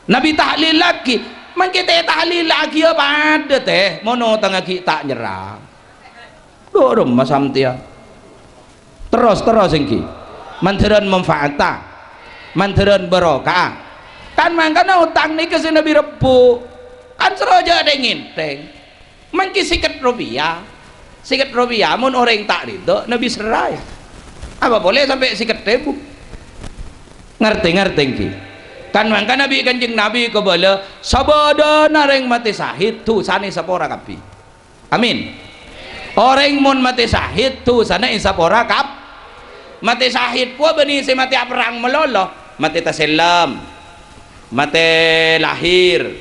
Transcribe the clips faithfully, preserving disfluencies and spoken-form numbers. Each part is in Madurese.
Nabi tahlillaghi, mangkè ta' ètahlillaghi ya padâ, tè, mon otangnga ghi' ta' nyerrang. Dhu, remma sampèyan. Terros, terros èngghi. Mandhârân manfaata. Mandhârân barokah. Kan mangkana otang nèka sè Nabi rebbhu. Kan soro jhâ' dhing-ngèndhing. Mangkè sèket ropèya. Sèket ropèya mon orèng ta' ridho, Nabi serraè. Apa polè sampè' sèket èbu? Ngartè, ngartè èngghi. Kan mangkana bi' Kanjeng Nabi kabâlâ, sabâdâna orèng matè sahid, dhusana èsapora kabbhi. Amin. Orèng mon matè sahid, dhusana èsapora kab-, matè sahid kowa bânnè sè matè aperrang malolo, matè tasellem, matè lahir,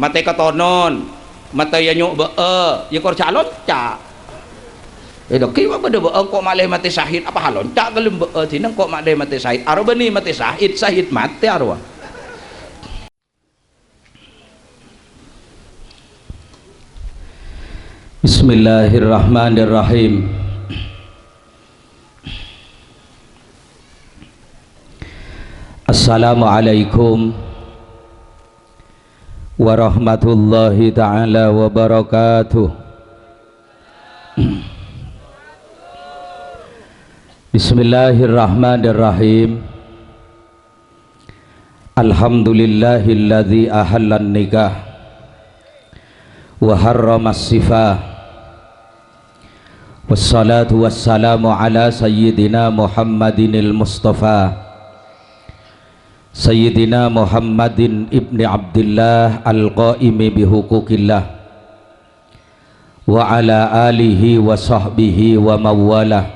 matè katonon, matè èanyo' bâ'â, ya kor jhâ' lonca'. È, dhâggi' ma' bâdâ bâ'â engko' malè matè sahid, apa halonca' ghâlem bâ'â, dina engko' malè matè sahid. Arowa bânnè matè sahid, sahid matè arowa. Bismillahirrahmanirrahim. Assalamualaikum warahmatullahi ta'ala wabarakatuh. Bismillahirrahmanirrahim. Alhamdulillahilladzi ahallan nikah wa harramas sifah. Wassalatu wassalamu ala sayyidina Muhammadinil Mustafa, Sayyidina Muhammadin ibni Abdillah al-qaimi bihuquqillah, wa ala alihi wa sahbihi wa mawalah.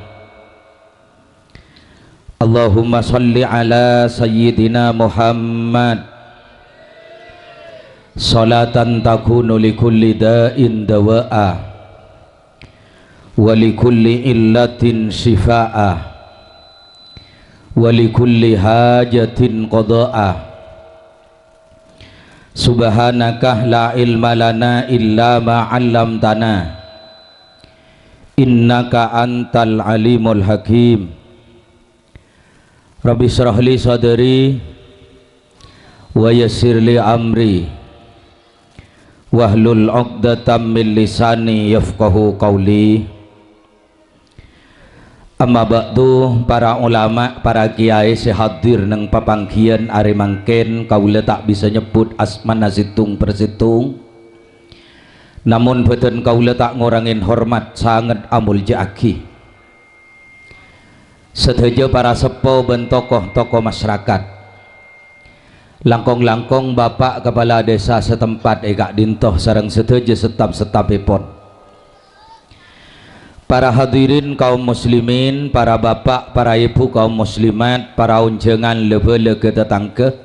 Allahumma shalli ala sayyidina Muhammad. Shalatan takunu li kulli da'in dawa'a, wa li kulli illatin syifaa'a, wa li kulli hajatin qadaa'a. Subhanaka la ilma lana illa ma 'allamtana, innaka antal alimul hakim. Rabbi shrah li sadri wa yassir li amri wahlul 'uqdatam min lisani yafqahu qauli. Amma ba'du, para ulama, para kiyaè sè hadir neng papangghiyân arè mangkèn, kaulâ ta' bisa nyebbhut asmana sèttong per sèttong. Namong bhâdhân kaulâ ta' ngorangè hormat, sanget amolja'aghi sadhâjâ para seppo bân tokoh-tokoh masyarakat. Langkong-langkong Bapak Kepala Desa setempat è ka'dinto sareng sadhâjâ setap-setapèpon. Para hadirin kaum muslimin, para bapak, para ibu kaum muslimat, para onjhângan la-bhâlâ ghâ-tatangghâ,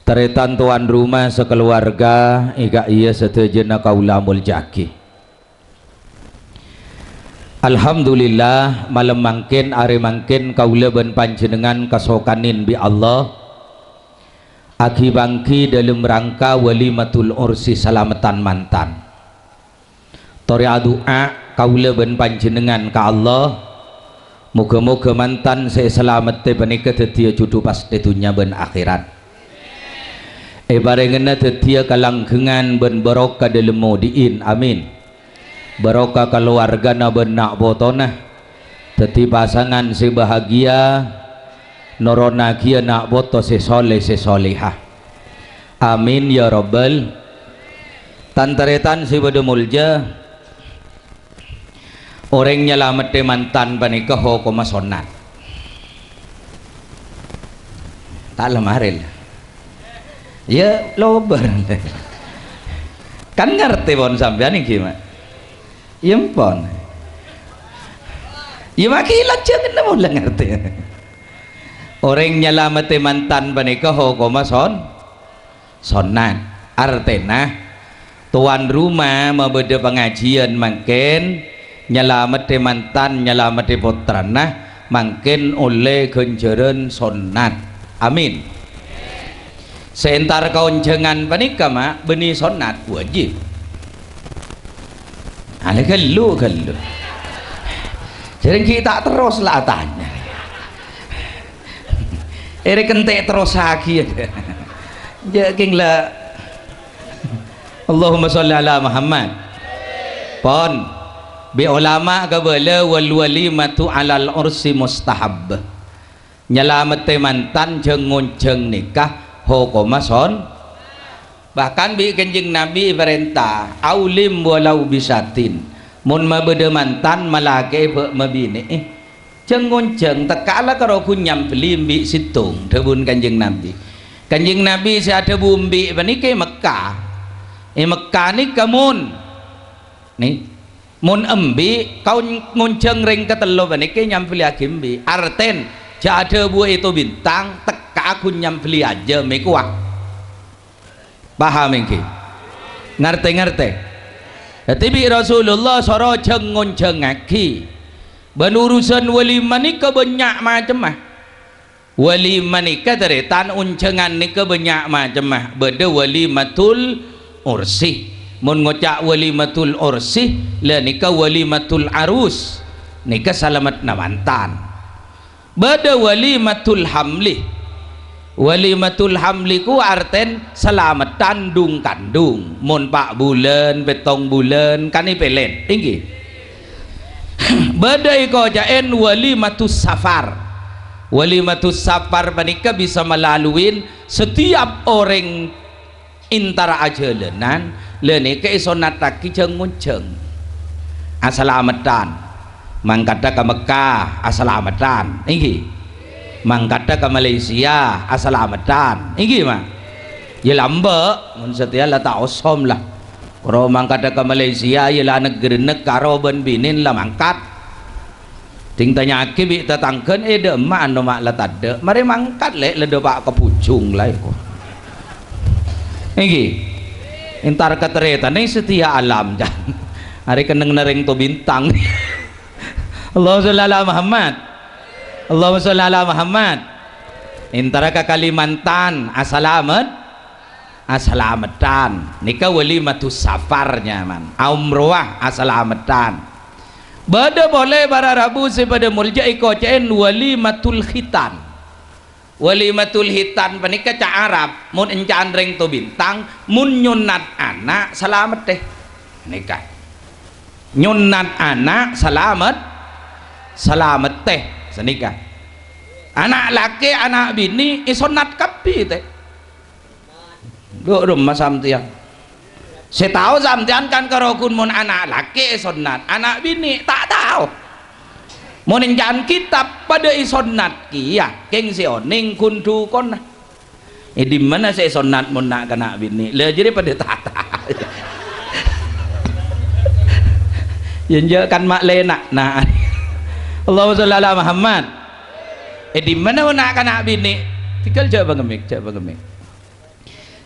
tarètan towan roma sakaluwarga, èka' iyâ sadhâjâna kaulâ amolja'aghi. Alhamdulillah, malem mangkèn, arè mangkèn kaulâ bân panjhennengngan kasokanè bi' Allah aghi-bângghi dâlem rangka walimatul ursi salameddhân mantan. Torè adu'a kaulâ bân panjhennengngan ka Allah, moghâ-moghâ mantan sè èsalameddhi panèka dhâddhiyâ jhudhu pastè dhunnya bân akhèrat. Èparèngana dhâddhiyâ kalanggengngan bân barokah dâlem odi'in. Amin. Barokah kalowargana bân na' potona. Dhâddhi pasangan sè bahagia, noronnaghiyâ na' poto sè soleh, sè solehah. Amin, ya Rabbal. Tan-tarètan sè padâ molja, orèng nyalameddhi mantan panèka hokomma sonnat. Ta' la marè, la. Iyâ, lobâr. Kan ngartè pon sampèyan èngghi, Ma'? Iyâ, empon. Iyâ, ma' ghi' lajângnga mon la ngartè. Orèng nyalameddhi mantan panèka hokomma son-, sonnat. Artèna, towan roma mabâdâ pangajiyân mangkèn, nyalameddhi mantan, nyalameddhi pottrana, mangkèn ollè ghânjhârân sonnat. Amin. Sè entar ka onjhângan panèka, Ma', bânnè sonnat wajib. Alè ghâllu, ghâllu. Jhâreng ghi' ta' terros la atanya. Èrè kentè' terrossaghi. Jhâ' kèng la. Allahumma sholli ala Muhammad. Pon. Bi' ulama kabâlâ wal walimatu alal ursi mustahab. Nyalamettè mantan jhâng-ngonjhâng nèka hokomma son-, bahkan bi' Kanjeng Nabi èparènta, "Aulim walau bisyatin." Mon mabâdâ mantan, malakè'è bâ' mabinè'è. Jhâng-ngonjhâng tekka'a la karo ghun nyambelli embi' sèttong, dhâbuna Kanjeng Nabi. Kanjeng Nabi sè adhâbu embi' panèka è Mekkah. È Mekkah nèka mon, nè, mon embi', kaon ngonjhâng rèng katello panèka nyambelliyaghi embi'. Artèna, jhâ' adhâbuwâ Èto Bintang, tekka'a ghun nyambelli ajâm, èkowa. Paham èngghi? Ngartè-ngartè? Dhâddhi bi' Rasulullah soro jhâng-ngonjhângaghi. Bân urusan walimah nèka bânnya' macemma. Walimah nèka tarètan onjhângan nèka bânnya' macemma. Bâdâ walimatul ursi. Mon ngoca' walimatul ursi, la nèka walimatul arus. Nèka salameddhâ mantan. Bâdâ walimatul hamli. Walimatul hamli ku artèna salameddhân dhung-kandhung. Mon pa' bulân, pèttong bulân, kan èpèlèn, èngghi. Bâdâ èkoca'è walimatus safar. Walimatus safar panèka bisa malaluin setiap orèng èntara ajhâlânan, la nèka èsonnattaghi jhâng-ngonjhâng. Asalameddhân. Mangkaddhâ ka Mekkah, asalameddhân. Èngghi. Mangkaddhâ ka Malaysia, asalameddhân. Èngghi, Ma'? Yâ lambâ', mon satèya la ta' osom la. Karo mangkaddhâ ka Malaysia, yâ la nègghârâna karo bân binèna la mangkat. Ding tanya'aghi bi' tatangghâna, "È, dâ' emma' ano ma' la tadâ'? Marè mangkat, Lè', la dâpa' ka Bujung la èko." Èngghi. Èntar ka tarètanna satèya alam, can. Arè kennengnganna rèng to bintang. Allahumma sholli ala Muhammad. Allahumma sholli ala Muhammad. Èntara ka Kalimantan, asalamet-, asalameddhân. Nèka walimatus safar, nyaman. Aumrowa, asalameddhân. Bâdâ polè para rabu sè padâ molja èkoca'è walimatul khitan. Walimatul khitan panèka ca' Arab, mon ènca'an rèng to bintang, mon nyonnat ana' salameddhâ. Nèka. Nyonnat ana' salamet-, salameddhâ. Sanèka. Ana' lakè', ana' binè' èsonnat kabbhi, tè. Dâ' remma sampèyan. Sè tao sampèyan kan karo ghun mon ana' lakè' èsonnat, ana' binè' ta' tao. Mon ènca'an kètab padâ èsonnat kèya, kèng sè onèng ghun dhukonna. È dimmana sè èsonnat mon na'-kana' binè'? Lha jârèya padâ ta' tao. Yâ enjâ' kan ma' lèna'. Nah. Allahumma sholli ala Muhammad. È dimmana mon na'-kana' binè'? Tèngghâl jhâ' bângemmèk, jhâ' bângemmèk.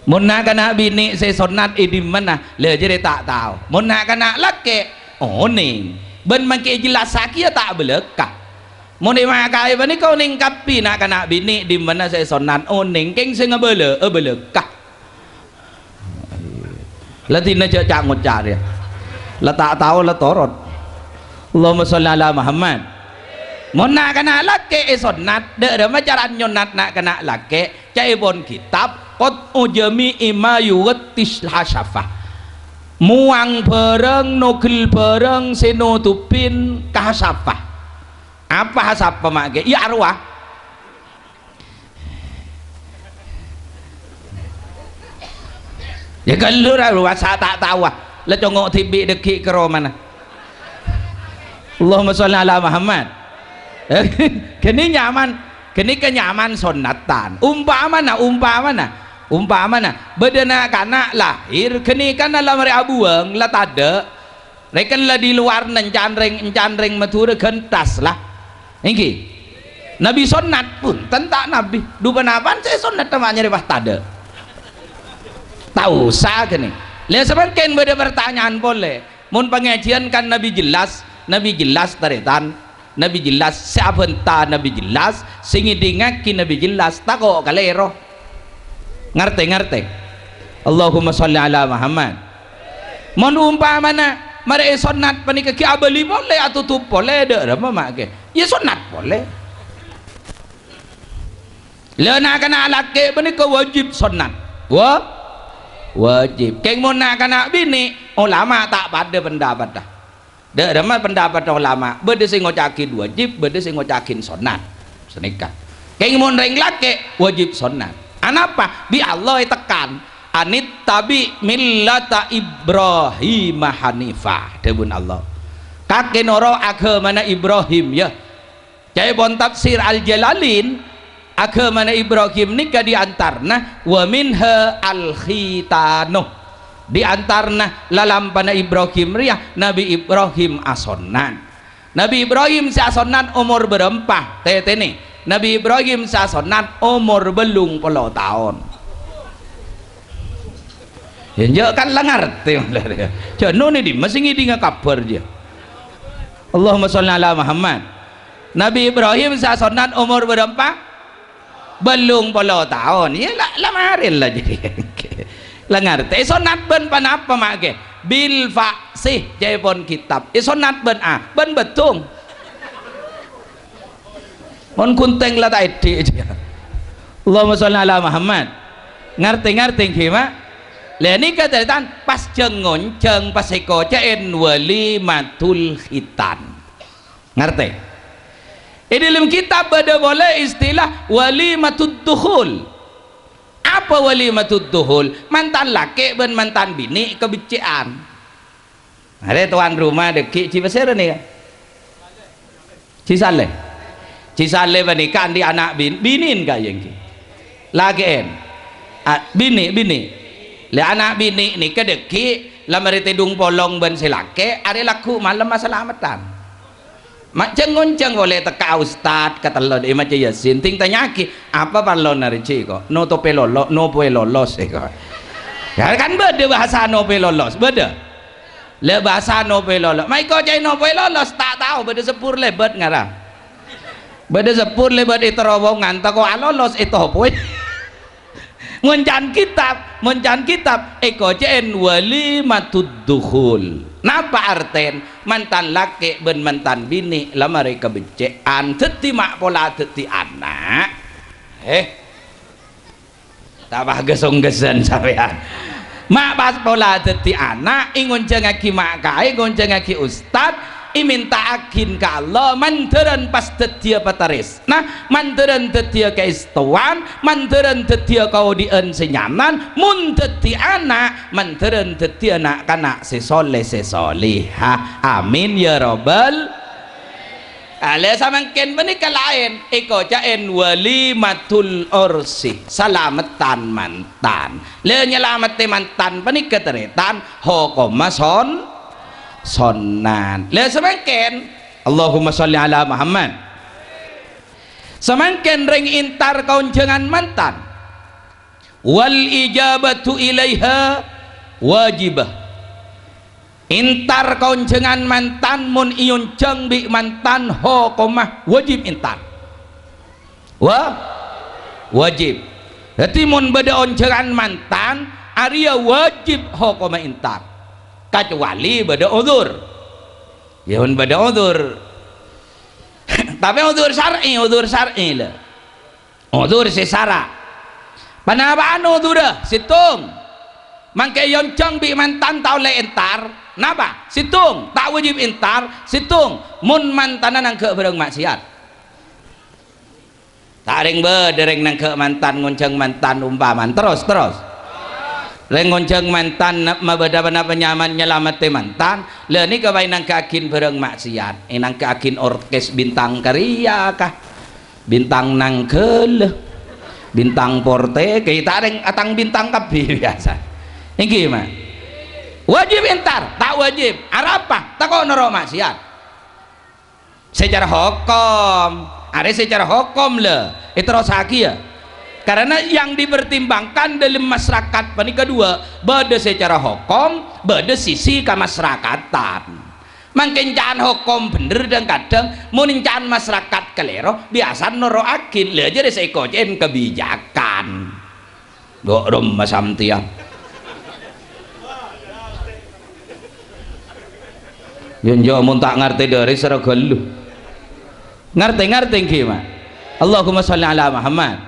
Mon na'-kana' binè' sè sonnat è dimmana? Lha jârèya ta' tao. Mon na'-kana' lakè', onèng. Bân mangkè èjellassaghi yâ ta' bâlâkka. Mon è makkaè panèka onèng kabbhi na'-kana' binè' dimmana sè sonnat, onèng. Kèng sè ngabâlâ'â bâlâkka. La dinna jhâ' ca'-ngoca' rèya. La ta' tao la torot. Allahumma sholli ala Muhammad. Mon na'-kana' lakè' èsonnat, dâ' remma cara nyonnat na'-kana' lakè'? Ca'èpon kètab, qat'u jami'i ma yughatti hasyafah. Mowang bhârâng, nogel bhârâng sè notobhi kahasyafah. Apa hasyafah ma' kè? Yâ arwah. Yâ ghâllu ra, arwah sa ta' taowa. La congo' dhibi' dhâggi' ka romana. Allahumma sholli ala Muhammad. Ghâni nyaman, ghânèka nyaman sonnatan. Umpamana, umpamana, umpamana, bâdâ na'-kana' lahir, ghânèka la marè abuwâng, la tadâ'. Rèken la di luar, ènca'an rèng, ènca'an rèng Madhurâ ghântas la. Èngghi. Nabi sonnat, bhunten ta' nabi. Dhu ponapa'an sè sonnat ma' nyarè pas tadâ'. Ta' osa ghânè. Lha samangkèn bâdâ partanyaan polè. Mon pangajiyân kan Nabi jelas, Nabi jelas tarètan, Nabi jelas, sè abhânta Nabi jelas, sè ngèdingngaghi Nabi jelas, tako' kalèro. Ngartè-ngartè. Allahumma sholli ala Muhammad. Mon umpamana marè èsonnat panèka ghi' abâli polè, atotop polè, dâ' remma ma' kè? Yâ sonnat polè. Lha na'-kana' lakè' panèka wajib sonnat. Wa-, wajib. Kèng mon na'-kana' binè', ulama ta' padâ pendapatta. Dâ' remma pendapat ulama, bâdâ sè ngoca'aghi wajib, bâdâ sè ngoca'aghi sonnat. Sanèka. Kèng mon rèng lakè', wajib sonnat. Anapa? Bi' Allah ètekan, "Anittabi' millata Ibrahima hanifa," dhâbuna Allah. Kakè noro' aghâmana Ibrahim, ya. Ca'èpon tafsir Al-Jalalain, aghâmana Ibrahim nèka di antarana, wa minha al-khitanu. Di antarana lalampana Ibrahim rèya, Nabi Ibrahim asonnat. Nabi Ibrahim sè asonnat omor bârâmpa? Tètènè. Nabi Ibrahim sè asonnat omor bâllung polo taon. Ya, enjâ' kan la ngartè, mala rèya. Jhâ' nonè dimma sè ngèdingngâ kabhâr, jâ. Allahumma sholli ala Muhammad. Nabi Ibrahim sè asonnat omor bârâmpa? Bâllung polo taon. Ya, la, la marè la jârèya. La ngartè. Èsonnat bân ponapa, ma' kè? Bil fa'si, ca'èpon kitab. Èsonnat bân a, bân bâddhung. Mon ghunting la ta' èdhi', jâ. Allahumma sholli ala Muhammad. Ngartè-ngartè, ènggi, ma'? Lha, nèka tarètan pas jâng-ngonjâng pas èkoca'è walimatul khitan. Ngartè? È dâlem kitab bâdâ polè istilah walimatud dukhul. Apa walimatud dukhul? Mantan lakè' bân mantan binè' kabeccè'an. Arè towan roma dâggi' jhi pasèra nèka? Jhi Saleh. Jhi Saleh panèka andi' ana' bin-, binèn ka'ènggi. Lakè'en. A, binè', binè'. Lè ana' binè' nèka dâggi' la marè tèdung polong bân sè lakè', arè lagghu' malem asalameddhân. Ma' jâng-ngonjâng polè tekka'a ustad katello dâ' maca Yasin, tèng tanya'aghi, "Apa parlona rèya, ko'? No topè lolo-, no powè lolos, ko'?" Ya, kan bâdâ bhâsa no powè lolos, bâdâ? Lè bhâsa no powè lolos. Ma' èkoca'è no powè lolos, ta' tao, bâdâ seppur lèbât ngara. Bâdâ seppur lèbât è terowongan, tako' alolos è topowè. Mon ca'na kitab, mon ca'na kitab, èkoca'è walimatud dukhul. Napa artèna? Mantan lakè' bân mantan binè' la marè kabeccè'an, dâddhi ma' pola dâddhi ana'. Eh. Ta' pas ghâsong-ghâsân sampèyan. Ma' pas pola dâddhi ana', èngonjhângaghi ma' kaè, èngonjhângaghi ustad, èmènta'aghin ka Allah, mandhârân pas dâddhiyâ patarès-, na, mandhârân dâddhiyâ kaèstowan, mandhârân dâddhiyâ kaodi'ân sè nyaman, mon dâddhi ana', mandhârân dâddhiyâ na'-kana' sè soleh, sè solehah. Amin, ya rabbal. Ah, lè samangkèn panèka laèn, èkoca'è walimatul ursi, salameddhân mantan. Lè nyalameddhi mantan panèka tarètan, hokomma son-, sonnat. Lè samangkèn, Allahumma sholli ala Muhammad. Samangkèn rèng èntar ka onjhângan mantan. Wal ijabatu ilaiha wajibah. Èntar ka onjhângan mantan, mon èonjhâng bi' mantan, hokomma wajib èntar. Wa-, wajib. Dâddhi, mon bâdâ onjhângan mantan, arèya wajib hokomma èntar. Kacuali bâdâ udzur. Ya, mon bâdâ udzur. Tapè udzur syar'i, udzur syar'i, lho. Udzur sè sara'. Ponapa'an udzurra? Sèttong. Mangkè èonjhâng bi' mantan ta' ollè èntar. Napa? Sèttong. Ta' wajib èntar. Sèttong. Mon mantanna nangghâ' bhârâng ma'siyat. Ta' rèng bâdâ rèng nangghâ' mantan, ngonjhâng mantan, ompamana. Terros, terros. Rèng ngonjhâng mantan, na-, mabâdâ ponapa nyaman nyalameddhi mantan. Lha nèka bhâi nangghâ'aghin bhârâng ma'siyat. Ènangghâ'aghin orkes bintang karya kah? Bintang Nanggala, Bintang Porteke, ta' rèng atang bintang kabbhi biyasa. Ènggi, Ma'? Wajib èntar? Ta' wajib. Arapa? Tako' noro' ma'siyat. Secara hokom, arè secara hokom, lho, èterrossaghi, ya. Karena yang dipertimbangkan dalam masyarakat panèka dua, bâdâ secara hokom, bâdâ sisi kamasyarakatan. Mangkèn ca'na hokom bhender dhâng-kadhâng, mon ca'na masarakat kalèro, biyasana noro'aghi, lha jârèya sè èkocè'è kabijakan. Ghu' remma sampèyan. Yâ, enjâ' mon ta' ngartè dâri sèra ghâllu. Ngartè-ngartè ènggi, Ma'? Allahumma sholli ala Muhammad.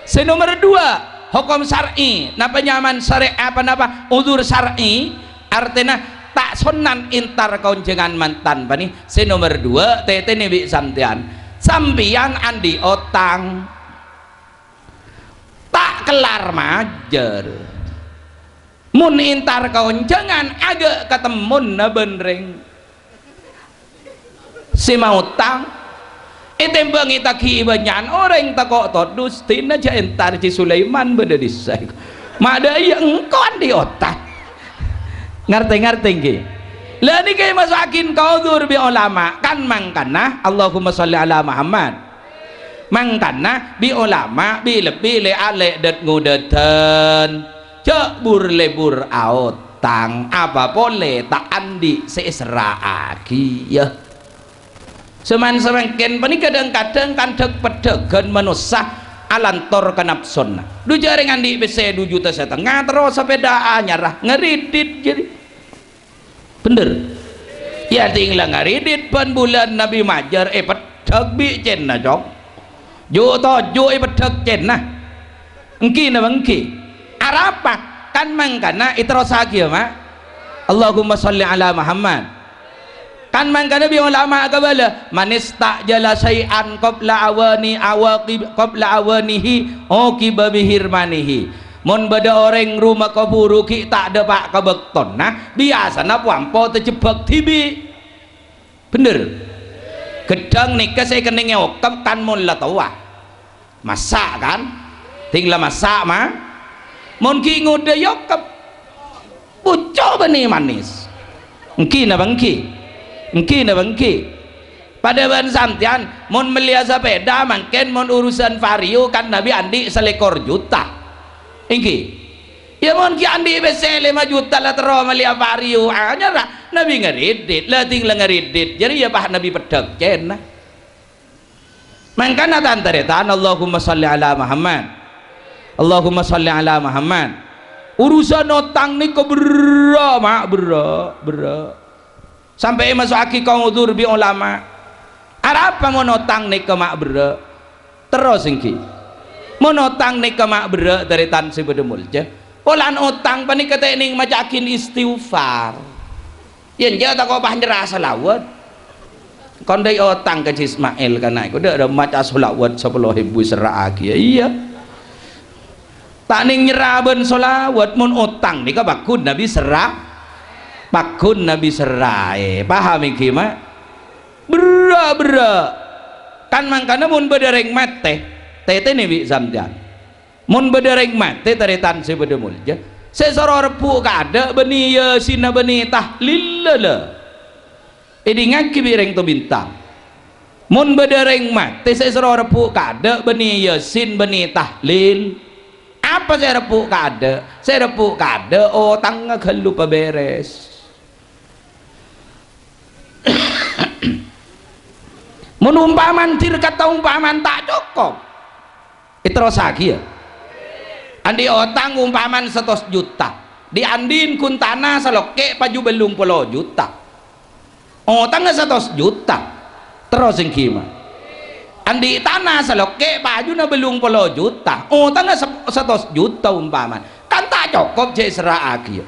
Sè nomer dua, Hokom syar'i, napa nyamana syar'i, apa napa udzur syar'i? Artèna ta' sonnat entar ka onjhângan mantan panè. Sè nomer duwâ', tètènè bi' sampèyan. Sampèyan andi' otang. Ta' kellar majâr. Mon entar ka onjhângan, aghâ' katemmona bân rèng sè maotang. Ètèmbhângè taghi' bânnya'an orèng tako' todus, dina jhâ' entar Jhi Sulaiman bâdâ dissa'. Ma'dâ iyâ engko' andi' otang. Ngartè-ngartè, ngghi? La nèka èmaso'aghi ka udzur bi' ulama. Kan mangkana, Allahumma shalli ala Muhammad. Mangkana bi' ulama bi' lebbi lè-alè dât-ngodâdhân. Jhâ' bur-lebur aotang, apa polè ta' andi' sè èserra'aghi, yâ. Saman-, samangkèn panèka dhâng-kadhâng kandhâk-peddhâghân manossa alantor ka napsona. Dhu jhâ' rèng andi' pèssè dhu juta satengnga, terro sapèda anyarra, ngaridit jârèya. Bhender? Yâ, ding la ngaridit bân bulân Nabi majâr èpeddhâk bi' cènna, Cong. Ju'-toju' èpeddhâk cènna. Èngghi napa èngghi? Arapa? Kan mangkana èterrossaghiyâ, Ma'. Allahumma shalli ala Muhammad. Kan mangkana bi' ulama kabâlâ, "Man ista'jala syai'an qabla awani awaqib-, qabla awanihi uqiba bihirmanihi." Mon bâdâ orèng roma kabhuru ghi' ta' dâpa' ka bâktona, biyasana po-ampo tajhebbhâk dhibi'. Bhender? Ghedhâng nèka sè kennèng èokep kan mon la towa. Massa', kan? Ding la massa', Ma'. Mon ghi' ngodâ èokep. Pucuk bânnè manis. Èngghi napa èngghi? Èngghi napa èngghi? Padâ bân sampèyan, mon mellèya sapèda, mangkèn mon urusan Vario kan Nabi andi' salèkor juta. Èngghi? Yâ, mon ghi' andi' pèssè lèma juta la terro mellèya Vario anyarra, Nabi ngaridit, la ding la ngaridit, jârèya pas Nabi peddhâk cènna. Mangkana tan-tarètan, Allahumma shalli ala Muhammad. Allahumma shalli ala Muhammad. Urusan otang nèka berrâ', Ma', berrâ', berrâ'. Sampè' èmaso'aghi ka udzur bi' ulama. Arapa mon otang nèka ma' berrâ'? Terros èngghi. Mon otang nèka ma' berrâ', tarètan sè bâdâ molja, polana otang panèka ta' ènèng maca'aghin istighfar. Yâ, enjâ' tako' pas nyerra salawat. Kondai otang ka Jhi Ismail kana' èko, dâ' maca salawat sapolo èbu èserra'aghi. Iyâ. Ta' nèng nyerra bân salawat, mon otang nèka pagghun Nabi serra-, pagghun Nabi serraè. Paham èngghi, Ma'? Berrâ', berrâ'. Kan mangkana mon bâdâ rèng matè, tètènè bi' sampèyan. Mon bâdâ rèng matè, tarètan sè bâdâ molja, sè soro rebbu' kaadâ' bânnè Yasinna bânnè Tahlilla, la. Èdingngaghi bi' rèng to bintang. Mon bâdâ rèng matè sè soro rebbu' kaadâ' bânnè Yasin bânnè Tahlil, apa sè rebbu' kaadâ'? Sè rebbu' kaadâ' otangnga ghâllu pabèrès. Mon ompamana dirkat ompamana ta' cokop, èterrossaghi, yâ. Andi' otang ompamana satos juta, dhi'-andhi'na ghun tana salokke' paju bâllung polo juta. Otangnga satos juta. Terros èngghi, Ma'. Andi' tana salokke' pajuna bâllung polo juta. Otangnga sep-, satos juta ompamana. Kan ta' cokop jhâ' èserra'aghi, yâ.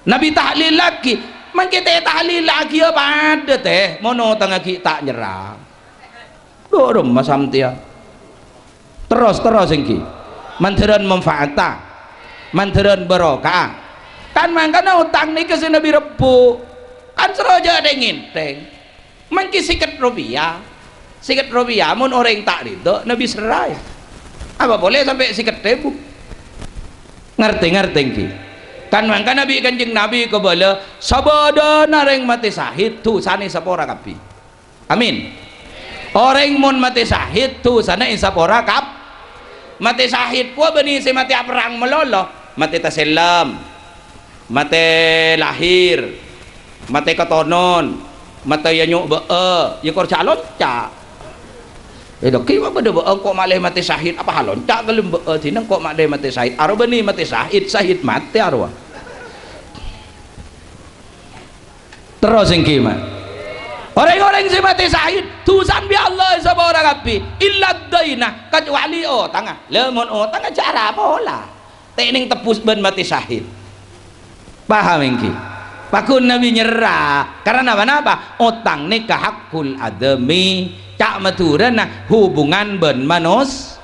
Nabi tahlillaghi, mangkè ta' ètahlillaghi yâ padâ, tè, mon otangnga ghi' ta' nyerra. Dhu, remma sampèyan. Terros, terros èngghi. Mandhârân manfaata. Mandhârân barokah. Kan mangkana otang nèka sè Nabi rebbu'. Kan soro jhâ' dhing-ngènthèng. Mangkè sèket ropèya. Sèket ropèya mon orèng ta' ridho, Nabi serraè. Apa polè sampè' sèket èbu? Ngartè-ngartè èngghi. Kan mangkana bi' Kanjeng Nabi kabâlâ, sabâdâna rèng matè sahid, dhusana èsapora kabbhi. Amin. Orèng mon matè sahid, dhusana èsapora kab-, matè sahid kowa bânnè sè matè aperrang malolo, matè tasellem, matè lahir, matè katonon, matè èanyo' bâ'â, yâ kor jhâ' lonca'. È, dhâggi' ma' bâdâ bâ'â engko' malè matè sahid, apa halonca' ghâllu bâ'â dina engko' malè matè sahid. Arowa bânnè matè sahid, sahid matè arowa. Terros èngghi, Ma'. Orèng-orèng sè matè sahid, dhusana bi' Allah èsapora kabbhi, illa daina, kacobâli otangnga. La, mon otangnga jhâ' arapa pola. Tènèng tebbhus bân matè syahid. Paham ènggi? Paggun Nabi nyerra. Karana ponapa? Otang nèka haqqul adami. Ca' Madhurâna hubungan bân manos-,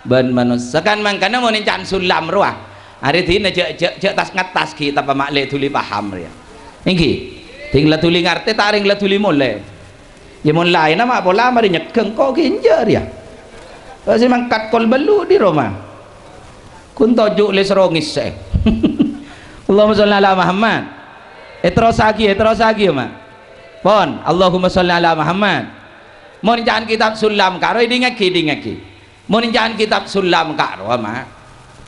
bân manossa. Kan mangkana mon ènca'an sullam rowa. Arè dinah jhâ', jhâ', jhâ' tas-ngattas ghi' tapama'lè dhuli paham rèya. Ènggi? Ding la dhuli ngartè, ta' rèng la dhuli molè. Yâ, mon laènna ma' pola marè nyegghâng, ko' ghi' enjâ' rèya. Kok sè mangkat kol bâllu' dhi' roma. Kun toju' lè soro ngèssè'è. Allahumma sholli ala Muhammad. Èterrossaghi, èterrossaghi, yâ, Ma'. Pon, Allahumma sholli ala Muhammad. Mon ca'an kitab Sullam ka'rowa, èdingngaghi, èdingngaghi. Mon ca'an kitab Sullam ka'rowa, Ma'.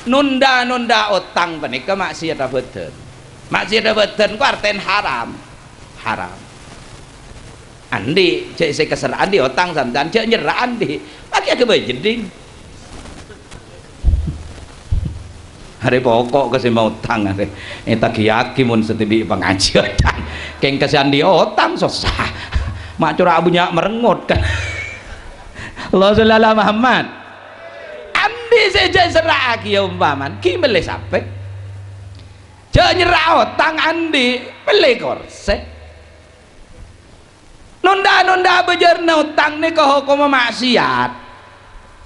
Nonḍhâ-nonḍhâ otang panèka ma'siyadhâ bhâdhân. Ma'siyadhâ bhâdhân ko artèna haram. Haram. Anḍi', jhâ' sè kaserra anḍi' otang sampèyan, jhâ' nyerra anḍi'. Paghi' aghâbây jhâḍḍhing. Arè pokok ka sè maotang arè. Ètagiyâghi mon sè dhibi' pangajiyân. Kèng ka sè anḍi' otang sossa. Ma' cora' bânnya' marengngot kan. Allahumma sholli ala Muhammad. Anḍi' sè jhâ' serra'aghi yâ ompamana, ghi' mellè sapè. Jhâ' nyerra otang anḍi', mellè korsè. Nonḍhâ-nonḍhâ bâjârna otang nèka hokomma ma'siyat.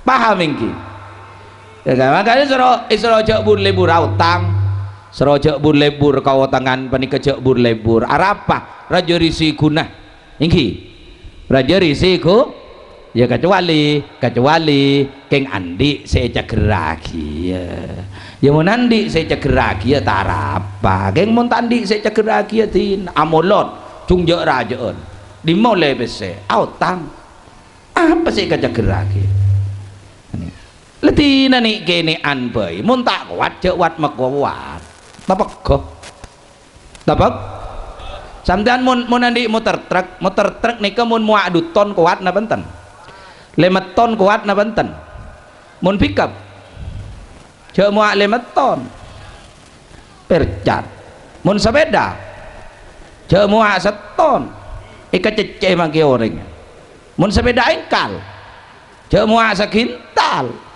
Paham ènggi? Yâ, kan? Mangkana soro, èsoro jhâ' bur-lebur aotang. Soro jhâ' bur-lebur kaotangan panèka jhâ' bur-lebur. Arapa? Rajâ rèsèkona. Ènggi? Rajâ rèsèko. Yâ, kecuali, kecuali kèng anḍi' sè ècagghârrâghi, yâ. Yâ, mon anḍi' sè ècagghârrâghi, yâ, ta' arapa. Kèng mon ta' anḍi' sè ècagghârrâghi, yâ, dinah amolot, jhung jhâ'-rajâ'ân. Ḍimma ollè pèssè, aotang. Apa sè èkacagghârrâghi? La dinah nè'-kènè'an bhâi. Mon ta' kowat, jhâ' wat-makowat. Tapegghâ. Tapeg? Sampèyan mon, mon anḍi' motor truk, motor truk nèka mon mowa' ḍu ton kowat napa enten? Lèma ton kowat napa enten? Mon pickup? Jhâ' mowa' lèma ton. Percat. Mon sapèḍa? Jhâ' mowa' sètton. Èkaceccè' mangkè orèng. Mon sapèḍa engkal? Jhâ' mowa' sagintal.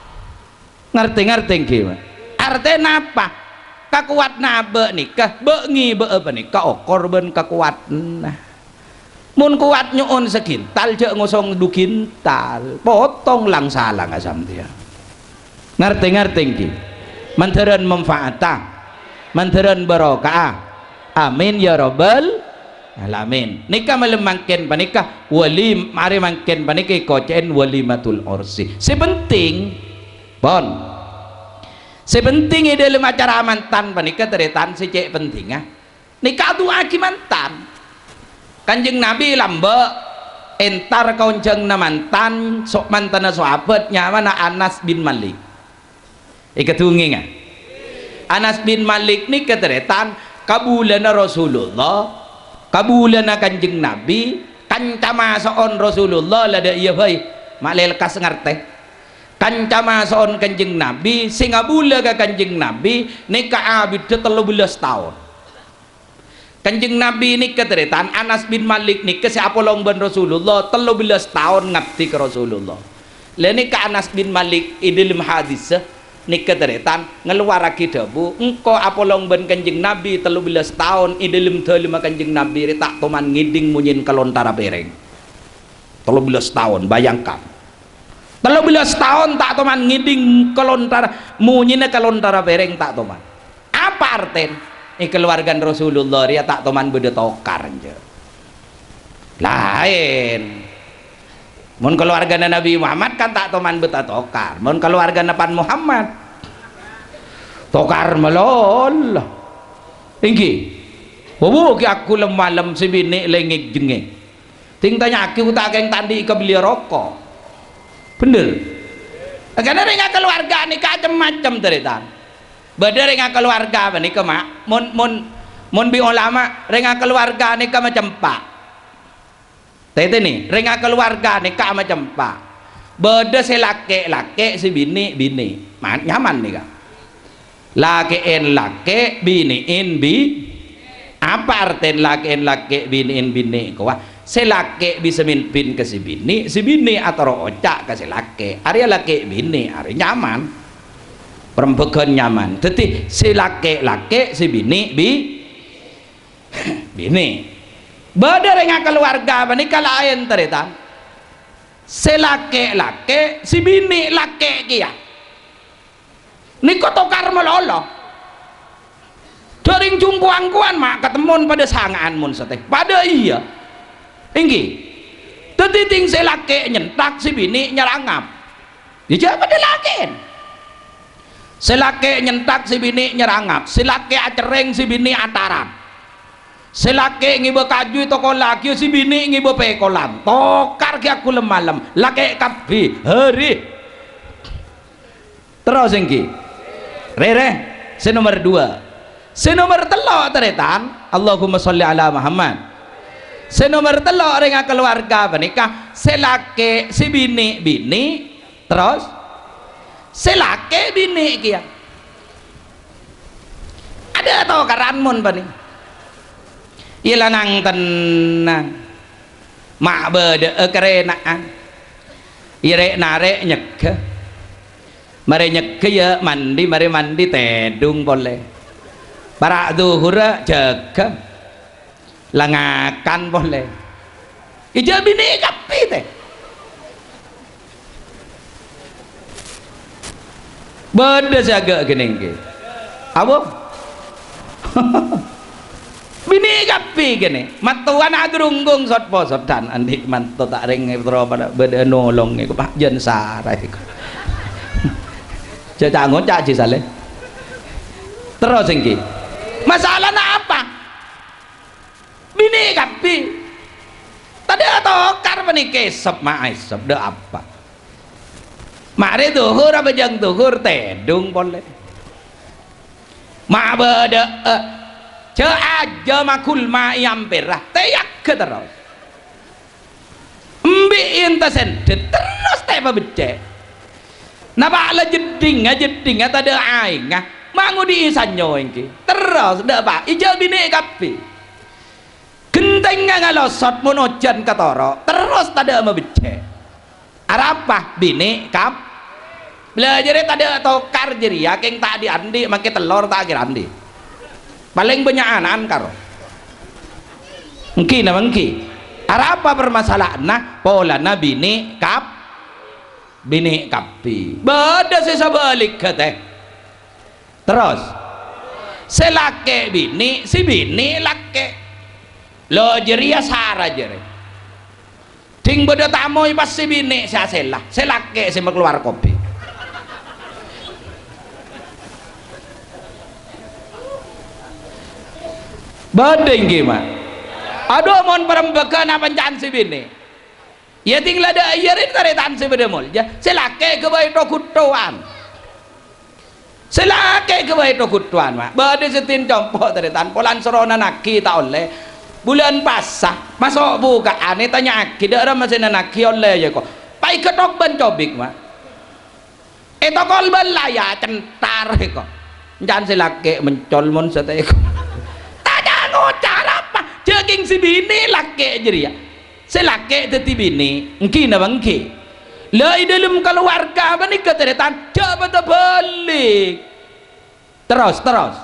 Ngartè-ngartè ènggi, Ma'? Artèna apa? Kakowadhânna abâ' nèka, bâ' ngèbâ'â panèka okor bân kakowadhânna. Mon kowat nyo'on sagintal, jhâ' ngosong ḍu gintal. Potong lang-salanga sampèyan. Ngartè-ngartè ènggi? Mandhârân manfaata, mandhârân barokaa. Amin ya rabbal alamin. Nèka malem mangkèn panèka wali, marè mangkèn panèka èkoca'è walimatul ursi. Sè penting, pon. Sè penting è ḍâlem acara mantan panèka, tarètan sè cè' pentingnga. Nèka adu'aaghi mantan. Kanjeng Nabi lambâ' entar ka onjhângnga mantan, so-, mantanna sahabat nyamana Anas bin Malik. Èkadhungènga. Anas bin Malik nèka tarètan kabulâna Rasulullah, kabulâna Kanjeng Nabi, kanca maso'on Rasulullah la ḍâ' iyâ bhâi, ma' lè lekkas ngartè. Kanca maso'on Kanjeng Nabi, sè ngabulâ ka Kanjeng Nabi nèka abiddhâ tello bellâs taon. Kanjeng Nabi nèka tarètan, Anas bin Malik nèka sè apolong bân Rasulullah, tello bellâs taon ngabdi ka Rasulullah. La nèka Anas bin Malik è ḍâlem hadissa nèka tarètan, ngalowarraghi dhâbu, "Engko' apolong bân Kanjeng Nabi tello bellâs taon è ḍâlem ḍâlemma Kanjeng Nabi rè ta' toman ngèḍing monyèna kalontara pèrèng." Tello bellâs taon, bayangkan. Tello bellâs taon ta' toman ngèḍing kalontara, monyèna kalontara pèrèng ta' toman. Apa artèna? È kalowargana Rasulullah rèya ta' toman bâḍâ tokar, enjâ'. Laèn. Mon kalowargana Nabi Muhammad kan ta' toman bâḍâ tokar. Mon kalowargana pan Muhammad, tokar malolo. Ènggi. Wowo, ghi' aku lem-malem sè binè' lèngèk-jengngèk. Ding tanya'aghi uta' kèng ta' anḍi' kabelliyâ roko'. Bhender. Karana rèng akalowarga nèka cem-macem, tarètan. Bâḍâ rèng akalowarga panèka, Ma', mon, mon, mon bi' olama, rèng akalowarga nèka macem empa'. Tètènè, rèng akalowarga nèka macem empa'. Bâḍâ sè lakè'-lakè', sè binè'-binè'. Ma-, nyaman nèka. Lakè'en lakè', binè'en bi-, apa artèna lakè'en lakè', binè'en binè' kowa? Sè lakè' bisa mimpin ka sè binè', sè binè' atoro' oca' ka sè lakè'. Arèya lakè' binè', arèya nyaman. Parembhâghân nyaman. Dhâddhi, sè lakè'-lakè', sè binè', bi-, binè'. Bâdâ rèng akalowarga panèka laèn, tarètan. Sè lakè'-lakè', sè binè' lakè' kèya. Nèko tokar malolo. Dhâring jhungkowan-kowan ma' katemmon padâ sanga'an mon satè. Padâ iyâ. Èngghi. Dhâddhi dhing sè lakè' nyenthak, sè binè' nyarangap. Iyâ, jhâ' padâ lakè'en. Sè lakè' nyenthak, sè binè' nyarangap. Sè lakè' acerrèng, sè binè' ataran. Sè lakè' ngèbâ kaju ètokollaghi, sè binè' ngèbâ pèkolan. Tokar ghi' aghu lem-malem. Lakè' kabbhi. Hari. Terros èngghi. Rèrè. Sè nomer duwâ'. Sè nomer tello', tarètan. Allahumma sholli ala Muhammad. Sè nomer tello' rèng akalowarga panèka, sè lakè', sè binè', binè', terros sè lakè' binè' kèya. Adâ' tokaran mon panè. Iyâ la nang-tennang. Ma' bâdâ'â karèna'an. Iyâ rè'-narè' nyegghâ. Marè nyegghâ iyâ mandi, marè mandi tèdung polè. Para' dhuhurrâ jâgâ. La ngakan polè. Iyâ jhâ' binè' kabbhi tè. Bâdâ sè aghâ' ghânèka. Apa? Binè' kabbhi ghânè. Mattowana agrunggung sot-posot, dan andi' manto ta' rèng terro pada bâdâ nolong èko, Pak, jân sara èko. Jhâ' ca-ngoca' jhi salè. Terros èngghi. Masalana apa? Binè' kabbhi. Tadâ' tokar panèka èsop ma' èsop, dâ' apa? Marè dhuhur abhâjâng dhuhur tèdung polè. Ma' bâdâ'â. Jhâ' ajâm aghulma è ampèra. Tèyaghâ terros. Embi' ènta sèndhât, terros tè' pabeccè'. Napa' la jeddhingnga, jeddhingnga tadâ' aèngnga, ma' ngodi'i sanyo èngghi. Terros, dâ' apa? Ijâ binè' kabbhi. Ghentèngnga ngalosot mon ojhân katoro', terros tadâ' mabeccè'. Arapa? Binè' kab-, la jârèya tadâ' tokar jârèya, kèng ta' dhi'-andhi', mangkè tellor ta' kèra andhi'. Palèng bânnya' ana'an karo. Èngghi napa èngghi? Arapa parmasala'anna? Polana binè' kab-, binè' kabbhi. Bâdâ sè sabhâligghâ, tè. Terros, sè lakè' binè', sè binè' lakè'. Lo jârèya sara jârèya. Dhing bâdâ tamoy pas sè binè' sè asèla, sè lakè' sè makalowar kopi. Bâdâ èngghi, Ma'. Adhu, mon parembhâghân apanca'an sè binè'. Iyâ, dhing la dâ' iyâ rè tarètan sè bâdâ molja, sè lakè' ghâbây tho-ghutthowan. Sè lakè' ghâbây tho-ghutthowan, Ma'. Bâdâ sè dhing compo' tarètan, polana soro nanaghi ta' ollè. Bulân pasa, maso' buka'an, ètanya'aghi, dâ' ramma sè nanaghi ollè, iyâ, ko'. Paèghâ thok bân cobik, Ma'. Ètokol bân la, iyâ, centar, ko'. Ènca'an sè lakè' mencol mon satèya, ko'. Ta' ca-ngoca' arapa, jâ' kèng sè binè' lakè' jârèya. Sè lakè' dhâddhi binè', èngghi napa èngghi? La, è dhâlem kalowarga panèka, tarètan, jâ' padâ bâlik. Terros, terros.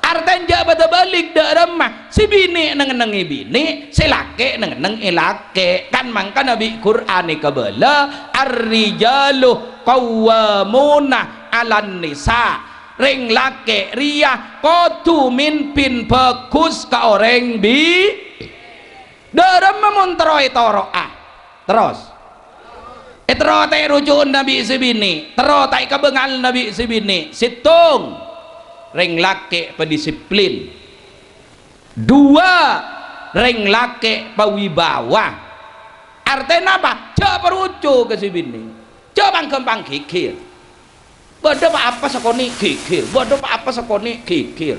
Artèna jâ' padâ bâlik dâ' ramma, sè binè' neng-ennengngè binè', sè lakè' neng-ennengngè lakè'. Kan mangkana bi' Qur'an èkabâlâ, "Ar-rijalu qawwamuna 'alan nisa." Rèng lakè' rèya kodhu mimpin bhâghus ka orèng bi-, Dâ' ramma mon terro ètoro'a? Terros. Èterro ta' èroco'na bi' sè binè', terro ta' èkabângalna bi' sè binè'. Sèttong, rèng lakè' padisiplin. Duwâ', rèng lakè' pawibawa. Artèna apa? Jâ' paroco' ka sè binè'. Jâ' pang-ghâmpang ghighir. Bâdâ pa-apa sakonè' ghighir, bâdâ pa-apa sakonè' ghighir.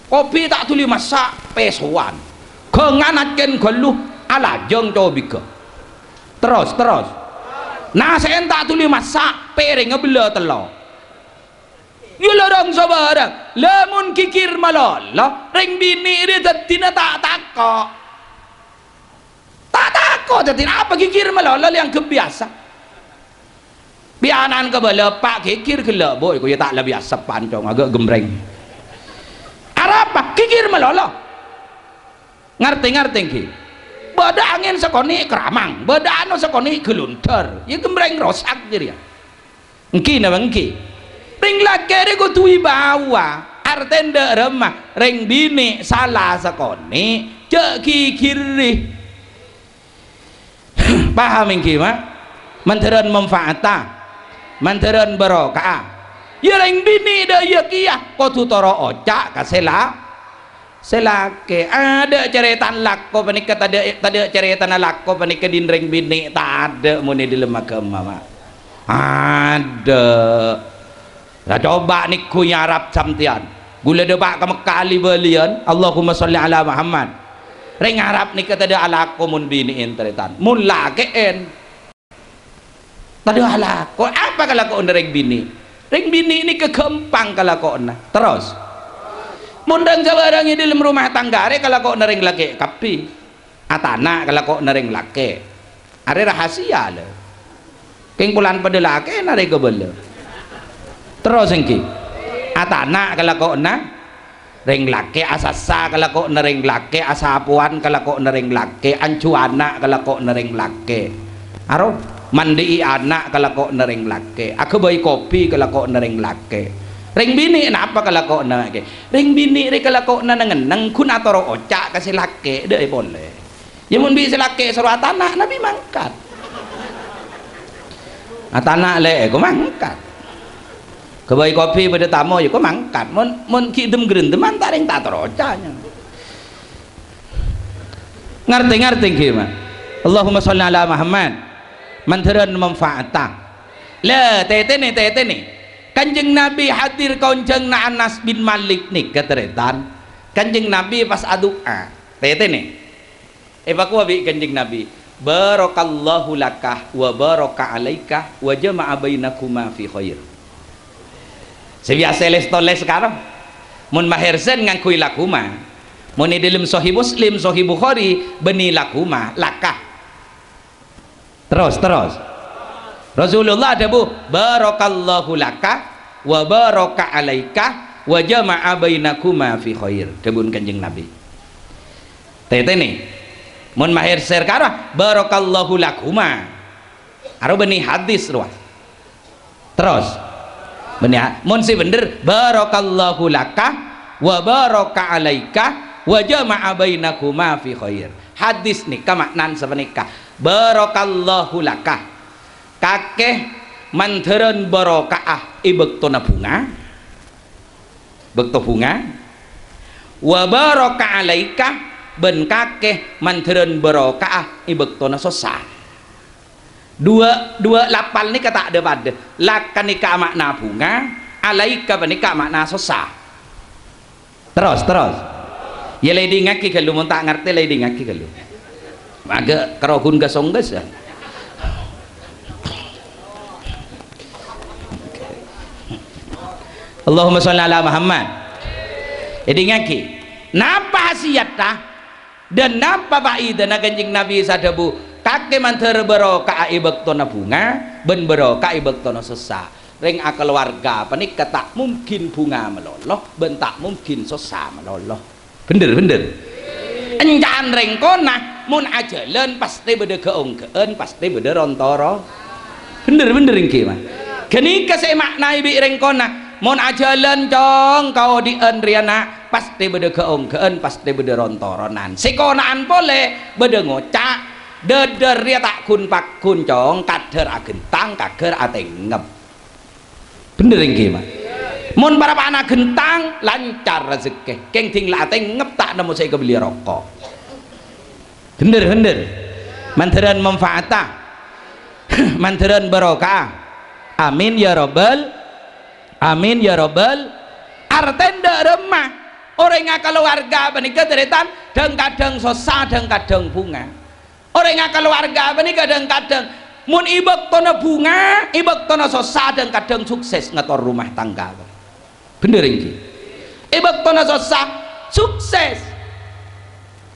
Kopi ta' dhuli massa', pèsowan. Ghângan accèn ghâllu, alajâng cobigghâ. Terros, terros. Nasè'en ta' dhuli massa', pèrèngnga bellâ tello'. Iyâ la rong sabârâng. Lamon ghighir malolo, rèng binè' rè dhâddhina ta' tako'. Ta' tako' dhâddhina, apa ghighir malolo la èangghep biyasa. Bi' ana'na kabâlâ, Pa', ghighir ghellâ', Bu', èko ya ta' la biyasa pancong, aghâ' ghembreng. Arapa? Ghighir malolo. Ngartè-ngartè, ènggi? Bâdâ angèn sakonè' kramang, bâdâ ano sakonè' ghâlundhâr. Ya ghembreng rosak jârèya. Ènggi napa ènggi? Rèng lakè' rè kodhu wibawa. Artèna dâ' remma, rèng binè' sala sakonè', jhâ' ghighirri. Paham ènggi, Ma'? Mandhârân manfaata, mandhârân barokaa. Ya rèng binè' dâ' iyâ kèya kodhu toro' oca' ka sè la-, sè lakè'. Adâ' carètana lako panèka tadâ', tadâ' carètana lako panèka dhin rèng binè' tadâ' mon è dhâlem aghâma, Ma'. Adâ'. La coba nèngghu nyarap sampèyan. Ghulâ dâpa' ka Mekkah li-bâliyân, Allahumma sholli ala Muhammad. Rèng Arab nèka tadâ' alako mon binè'en, tarètan. Mon lakè'en, tadâ' alako. Apa kalakowanna rèng binè'? Rèng binè' nèka ghâmpang kalakowanna. Terros, mon rèng sabârâng è dhâlem rumah tangga arè kalakowanna rèng lakè' kabbhi. Atana' kalakowanna rèng lakè'. Arè rahasia, lè. Kèng polana padâ lakèna rè kabâlâ. Terros ènggi. Atana' kalakowanna rèng lakè', asassa kalakowanna rèng lakè', asapowan kalakowanna rèng lakè', anjhu ana' kalakowanna rèng lakè'. Aro, mandhi'i ana' kalakowanna rèng lakè', aghâbây kopi kalakowanna rèng lakè'. Rèng binè' napa kalakowanna, Kè? Rèng binè' rè kalakowanna neng-enneng, ghun atoro' oca' ka sè lakè', dâ' è polè. Ya, mon bi' sè lakè' soro atana', nabi mangkat. Atana' lè', èko mangkat. Ghâbây kopi bâdâ tamo, ya èko mangkat. Mon, mon ghi' dem-gherendem, ta' rèng ta' atoro' oca', nya. Ngartè-ngartè, ènggi, Ma'? Allahumma sholli ala Muhammad. Mandhârân manfaata. La, tètènè, tètènè. Kanjeng Nabi hadir ka onjhânganna Anas bin Malik nèka, tarètan. Kanjeng Nabi pas adu'a. Tètènè. Èpakowa bi' Kanjeng Nabi, "Barakallahu laka wa baraka alaika wa jama'a bainakuma fi khair." Sè biyasa lès-tolès karo. Mon Maher Zain ngangghuy lakuma. Mon è dhâlem Sahih Muslim, Sahih Bukhari, bânnè lakuma, laka. Terros, terros. Rasulullah adhâbu, "Barakallahu laka wa baraka alaika wa jama'a bainakuma fi khair." Dhâbuna Kanjeng Nabi. Tètènè. Mon Maher Zain karo, "Barakallahu lakuma." Aro bânnè hadis rowa. Terros. Bânnè ha-, mon sè bhendher, "Barakallahu laka wa baraka alaika wa jama'a bainakuma fi khair." Hadis nèka ma'nana sapanèka, "Barakallahu laka." Kakè mandhârân baroka'ah è bâktona bhunga. Bâkto bhunga. "Wa baraka alaika," bân kakè mandhârân baroka'ah è bâktona sossa. Duwâ', duwâ' lapal nèka ta' dhâ-padhâ. Laka nèka ama'na bhunga, alaika panèka ama'na sossa. Terros, terros. Ya, la èdingngaghi ghâllu, mon ta' ngartè, la èdingngaghi ghâllu. Maghâ' karo ghun ghâsong ghâs, ya. Allahumma sholli ala Muhammad. Èdingngaghi. Napa khasiyatta? Dan napa faidana Kanjeng Nabi sè adhâbu, "Kakè mandhâr baroka'a è bâktona bhunga, bân baroka'a è bâktona sossa." Rèng akalowarga panèka ta' mungkin bhunga malolo, bân ta' mungkin sossa malolo. Bhendher, bhendher. Ènca'an rèng kona, mon ajhâlân, pastè bâdâ ghâ-ongghâ'ân, pastè bâdâ rontoro. Bhendher, bhendher, ènggi, Ma'. Ghânèka sè èma'naè bi' rèng kona, mon ajhâlân, Cong, kaodi'ân rèya, Na', pastè bâdâ ghâ-ongghâ'ân, pastè bâdâ rontoronan. Sè kona'an polè bâdâ ngoca', "Dhâdhâr rèya ta' ghun-pagghun, Cong, kaḍhâr aghentang, kaghâr atengngep." Bhendher ènggi, Ma'. Mon parappa'na ghentang, lancar rajhekkè. Kèng dhing la atengngep ta' nemmo sè èkabelliyâ roko'. Bhendher, bhendher. Mandhârân manfaata. Mandhârân baroka'a. Amin ya rabbal, amin ya rabbal. Artèna dâ' remma orèng akalowarga panèka tarètan, dhâng-kadhâng sossa, dhâng-kadhâng bhunga. Orèng akalowarga panèka dhâng-kadhâng, mon è bâktona bhunga, è bâktona sossa, dhâng-kadhâng sukses ngator rumah tangga. Bhendher ènggi? È bâktona sossa, sukses.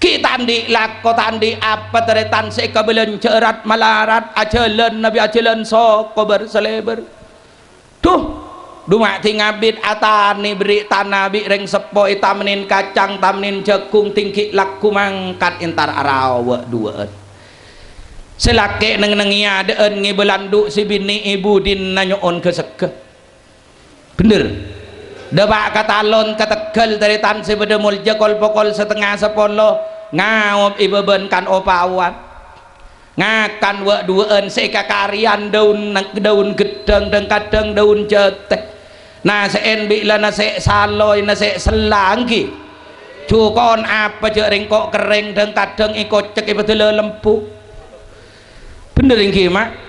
Ghi' ta' andi' lako, ta' andi' apa, tarètan sè èkabâlânjhâ rat-malarat, ajhâlân nabi ajhâlân soko bâr-salèbâr. Dhu, dhu ma' dhing abit atanè berri' tana bi' rèng seppo ètamennèn kacang, tamennèn jhâghung, dhing ghi' lagghu mangkat entar araowa' duwâ'ân. Sè lakè' neng-nengngè adâ'ân ngèbâ landhu' sè binè' è budina nyo'on ghâsegghâ. Bhender. Dâpa' ka talon ka tegghâl tarètan sè bâdâ molja kol-pokol satengnga sapolo, ngaop è bâbân kan opawan. Ngakan wâ'-duwâ'ân sè èkakarèyan dâun, dâun ghedhâng, dhâng-kadhâng dâun jâtè. Nasè'èn bi' la nasè' saloy, nasè' sella, èngghi. Jhuko'on apa jhâ' rèng ko' kerrèng, dhâng-kadhâng èkocek èpadâlâ lembu'. Bhender èngghi, Ma'?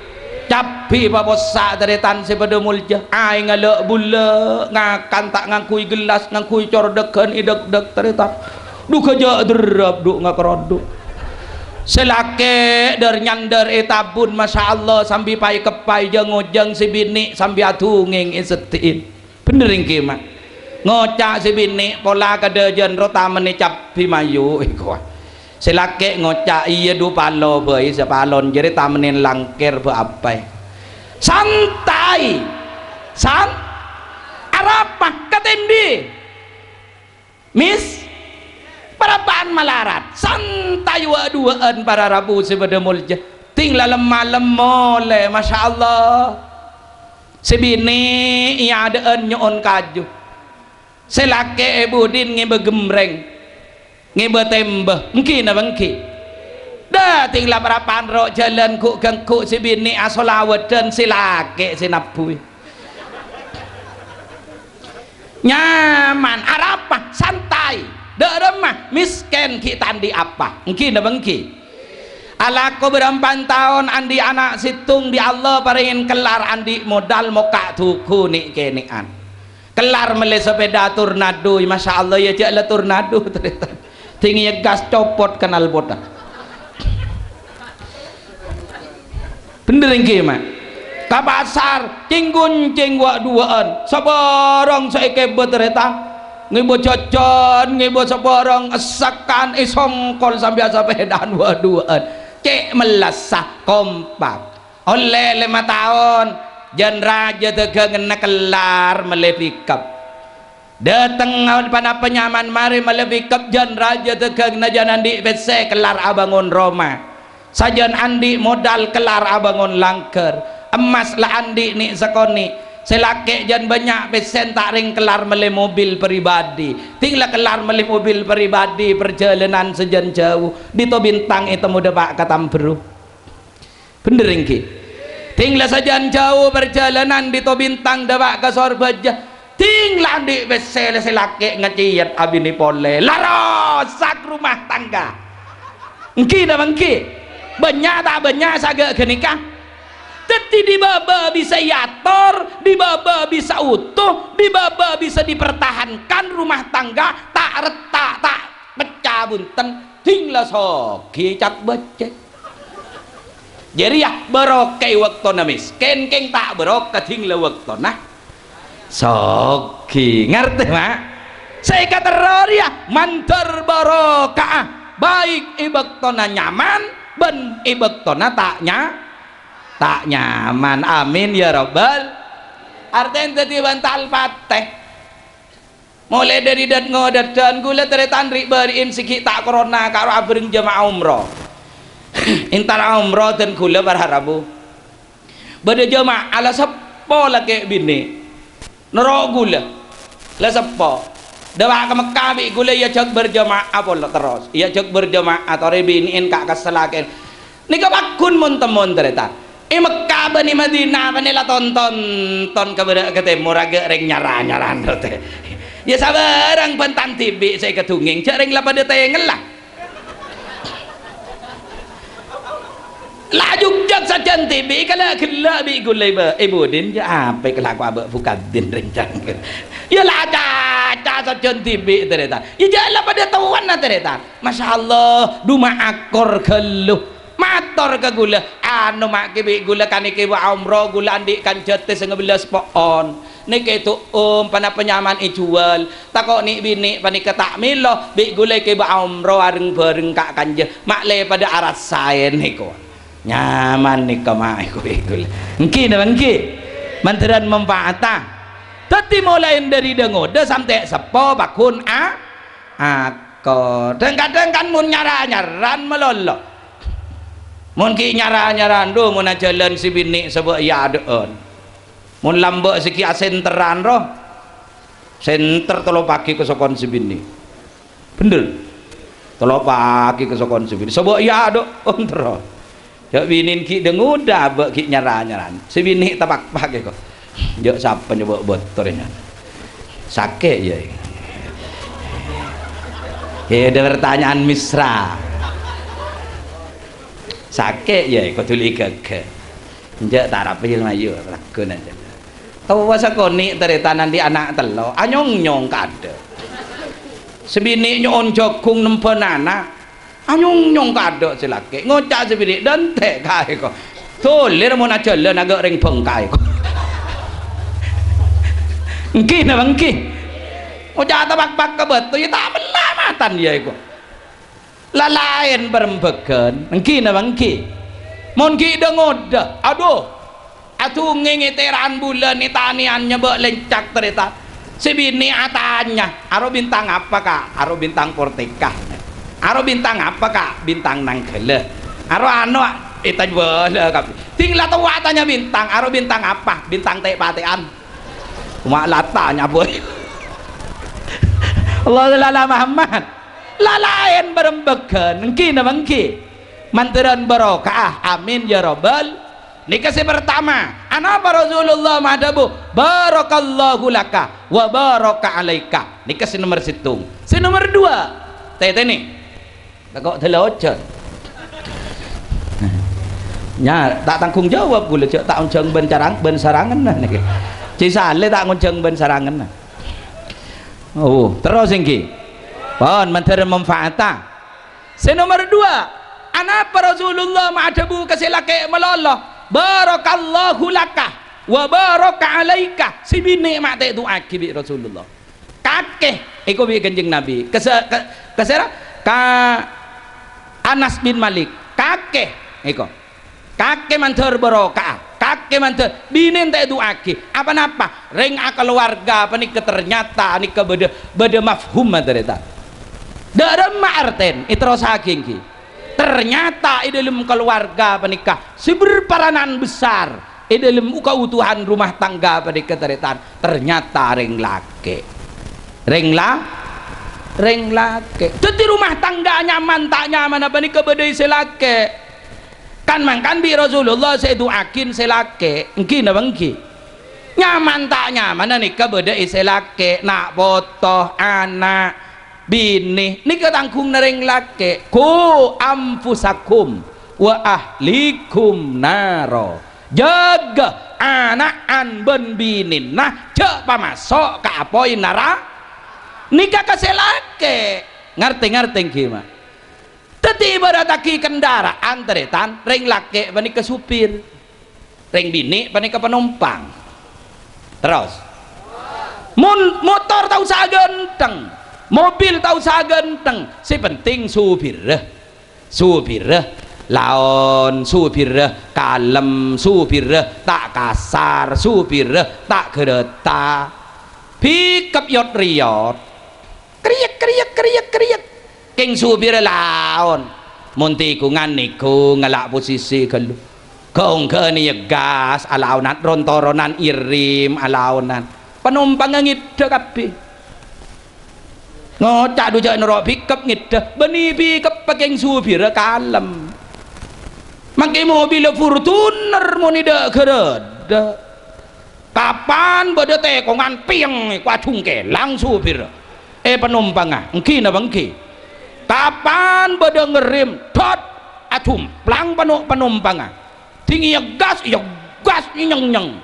Cabbhi papossa' tarètan sè padâ molja. Aèng alâ'-bulâ', ngakan ta' ngangghuy gellas, ngangghuy cordhâghân èdhâk-dhâk tarètan. Dhu ghâjâ' derrâp, dhu ngakarodhu'. Sè lakè' dhâr-nyandhâr è tabun, masyaallah, sambi paè-keppay jâng-ojâng, sè binè' sambi adhungèng è seddhi'in. Bhender èngghi, Ma'? Ngoca' sè binè' pola kadhâjâna ro tamennè cabbhi mayu' èkowa. Sè lakè' ngoca', "Iyâ, dhu palo bhâi, sapalon jârèya tamennèn langkèr bâ' apaè." Santai. San-, arapa? Katèndhi. Mis? Parappa'an malarat. Santai wâ'-duwâ'ân para rabu sè padâ molja. Dhing la lem-malem molè, masyaallah. Sè binè' è adâ'ân nyo'on kaju. Sè lakè' è budin ngèbâ gemrèng, ngèbâ tèmbâ. Èngghi napa èngghi? Dâ, dhing la parappa'an ro' jhâlân ghu'-gângghu' sè binè' asolawadhân, sè lakè' sè nabbhuwi. Nyaman, arapa, santai. Dâ' remma, mèskèn ghi' ta' andi' apa. Èngghi napa èngghi? Alako bârâmpan taon andi' ana' sèttong, bi' Allah parèngè kellar andi' modal mokka' dhuku nè'-kènè'an. Kellar mellè sepèda tornado, masyaallah, iyâ jhâ' la tornado, tarètan. Dhing iyâ gas copot knalpotna. Bhender èngghi, Ma'? Ka pasar, cèng-goncèng wâ'-duwâ'ân, sabârâng sè èkèbâ tarètan. Ngèbâ jhâjhân, ngèbâ sabârâng èssakan, èsongkol sambi asapèdaan wâ'-duwâ'ân. Cè' mellassa, kompak. Ollè lèma taon, jân rajâ dâgânganna kellar mellè pickup. Dâteng ponapa nyaman marè mellè pickup, jân rajâ dâgânganna jân andi' pèssè kellar abângon roma. Sajân andi' modal kellar abângon langghâr. Emmas la andi' nè' sakonè'. Sè lakè' jân bânnya' pèssèna ta' rèng kellar mellè mobil pribadi. Dhing la kellar mellè mobil pribadi parjhâlânan sajân jhâu. Dito Bintang ètemmo dâpa' ka Tamberru. Bhender èngghi? Dhing la sajân jhâu parjhâlânan Dito Bintang dâpa' ka Sorbhâjâ. Dhing la andi' pèssè la sè lakè' ngacèyèt abinè polè. La rosak rumah tangga. Èngghi napa èngghi? Bânnya' ta' bânnya' saghâ' ghânèka? Dhâddhi, dibâbâ bisa èator, dibâbâ bisa utuh, dibâbâ bisa dipertahankan rumah tangga, ta' retta', ta' pecca bhunten, dhing la soghi cak-becek. Jârèya barokah è bâktona mèskèn, kèng ta' barokah dhing la bâktona soghi. Ngartè, Ma'? Sè èkaterro rèya mandhâr barokah, baik è bâktona nyaman bân è bâktona ta' nya-, ta' nyaman. Amin, ya Rabbal. Artèna dhâddhi bânta Al-Fatih. Molaè dâri dât-ngodâdhân, ghulâ tarètan ri'-bâri'in sè ghi' ta' korona karo abhâreng jamaah umroh. Entara umroh dân ghulâ para rabu. Bâdâ jamaah la seppo lakè' binè'. Noro' ghulâ. La seppo. Dâpa' ka Mekkah bi' ghulâ èajhâk berjamaah polo terros. Èajhâk berjamaah torè binè'en ka' kassa lakè'en. Nèka pagghun mon-temmon, tarètan. È Mekkah bân è Madinah panè la ton-tonton ka bârâ' ka tèmor, aghâ' rèng nyara-nyara rotè. Iyâ sabârâng bhântan dhibi' sè èkadhungèng, jhâ' rèng la padâ tèngella. La jhugjhug sajân dhibi', kala ghellâ' bi' ghulâ bâ-, è budin, jhâ' apè kalakowa abâ' Bukaddin rèng cangkèr. Iyâ la acaca sajân dhibi', tarètan. Iyâ jhâ' la padâ towana, tarètan. Masyaallah, dhu ma' akor ghâllu. Mator ka ghulâ, "Anu, ma' kè bi' ghulâ kanèka wa' umroh, ghulâ andi' kanjhâtè sanga bellas po'on. Nèka èto'om, ponapa nyaman èjhuwâl. Tako' nè'-binè' panèka ta' mèlo, bi' ghulâ èkèbâ umroh areng-bhâreng ka-, kanja, ma'lè padâ arassaè nèko. Nyaman nèka, ma' èko bi' ghulâ. Èngghi napa èngghi? Mandhârân manfaata. Dhâddhi molaè dhâri dâ-ngodâ sampè' seppo pagghun a-, akor. Dhâng-kadhâng kan mon nyar-anyaran malolo. Mon ghi' nyar-anyaran, dhu, mon ajhâlân sè binè' sabâ' è adâ'ân. Mon lambâ' sè ghi' asènterran, ro. Sènter tello pagi ka sokon sè binè'. Bhendher. Tello pagi ka sokon sè binè'. Sabâ' è adâ'ân, ro. Jhâ' binèn ghi' dâ-ngodâ, abâ' ghi' nyar-anyaran. Sè binè' tapakpak è ko. Jhâ' sapa nyobâ bâtor, yâ. Sakè', yâ. È, ada pertanyaan mesra. Sakè', yâ, kodhu lè ghâghâ. Enjâ' tarap, yâ, mayu, ragu, nanjâ. Towa sakonè' tarètan andi' ana' tello', anyong-nyong ka adâ'. Sè binè' nyo'on jhâghung nembhân ana', anyong-nyong ka adâ' sè lakè'. Ngoca' sè binè', "Dântè' kaè ko. Dolèr mon ajhâlân aghâ' rèng bhângkaè ko." Èngghi napa èngghi? Ngoca' tapakpak ka bâto, yâ ta' mella matan yâ èko. La laèn parembhâghân, èngghi napa èngghi? Mon ghi' dâ-ngodâ, adhu, adhungngèngè tèra'an bulân, è-tanèyan nyabâ' lèncak tarètan. Sè binè' atanya, "Aro bintang apa, Ka'?" "Aro bintang portika." "Aro bintang apa, Ka'?" "Bintang nanggâlâ." "Aro ano, ètajbâlâ kabbhi." Ding la towa atanya bintang, "Aro bintang apa?" "Bintang tè'-patè'an." Coma la tanya, boy. Allahumma shalli ala Muhammad. La laèn parembhâghân, èngghi napa èngghi? Mandhârân barokah, amin ya rabbal. Nèka sè partama, anapa Rasulullah madhâbu, "Barakallahu laka wa baraka alaika." Nèka sè nomer sèttong. Sè nomer dua, tètènè. Tako' dâlâ ojhân. Nya, ta' tanggung jawab ghulâ, jhâ' ta' onjhâng bân carang-, bân sarangenna nèka. Cè' salè ta' ngonjhâng bân sarangenna. Oh, terros èngghi. Pon, mandhâr manfaata. Sè nomer dua, anapa Rasulullah madhâbu ka sè lakè' malolo, "Barakallahu laka wa baraka alaika." Sè binè' ma' ta' èdu'aaghi bi' Rasulullah. Kakè, èko bi' Kanjeng Nabi. Ka sè-, ka, ka sèra? Ka Anas bin Malik. Kakè, èko. Kakè mandhâr barokah, kakè mandhâr binèn ta' èdu'aaghi. Apa-napa? Rèng akalowarga panèka ternyata nèka bâdâ, bâdâ mafhum, tarètan. Dâ' remma artèn, èterrossaghi èngghi. Ternyata è dâlem kalowarga panèka sè berperanan besar è dâlem kautuhan rumah tangga panèka, tarètan. Ternyata rèng lakè'. Rèng la-, rèng lakè'. Dhâddhi rumah tangga nyaman ta' nyamana panèka bâdâ è sè lakè'. Kan mangkan bi' Rasulullah sè èdu'aaghin sè lakè', èngghi napa èngghi? Nyaman ta' nyamana nèka bâdâ è sè lakè', na' poto, ana', binè, nèka tangghungnga rèng lakè'. "Qu anfusakum wa ahlikum naro." Jâgâ ana'an bân binèna jhâ' pamaso' ka apoy nara-, nèka ka sè lakè'. Ngartè-ngartè èngghi, ma'? Dhâddhi, ibarattaghi kendaraan, tarètan, rèng lakè' panèka supir, rèng binè' panèka panompang. Terros, mon motor ta' osa ghântheng, mobil ta' osa ghântheng, sè penting supirra. Supirra laon, supirra kalem, supirra ta' kasar, supirra ta' ghârâta. Bikep yot-rèyot. Kriyek, kriyek, kriyek, kriyek. Kèng supirra laon. Mon tèghungan nèghung, ngala' posisi ghâllu. Ghâ-ongghâ nèyèk gas alaonan, ron-toronan irèm alaonan. Panompangnga ngèdhâ kabbhi. Ngoca' dhu jhâ' noro' bikep ngèdhâ, bânnè bikep kèng supirra kalem. Mangkè mobilla Fortuner mon è dâ'-ghârâdâ'. Kapan bâdâ tèkongan pèyèng èkoajhungkèlang supirra, è, panompangnga, èngghi napa èngghi? Kapan bâdâ ngerrèm, dhot, ajhumplang pano-, panompangnga. Ding èyèk gas, èyèk gas, nyeng-nyeng.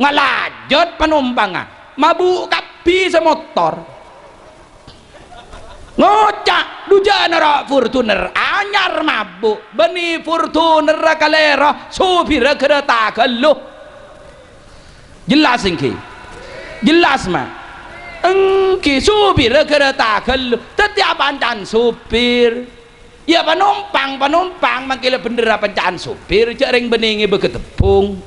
Ngalajât panompangnga, mabu' kabbhi sè motor. Ngoca', dhu jhâ' noro' Fortuner anyar mabu', bânnè Fortunerra kalèro, supirra ghârâta ghâllu. Jelas èngghi? Jelas, ma'? Èngghi, sopirra ghârâ taghâllu. Dhâddhi apanca'an sopir? Ya, panompang, panompang, mangkèla bhendher apanca'an sopir, jhâ' rèng bânnè ngèbâ ghâtebbhung.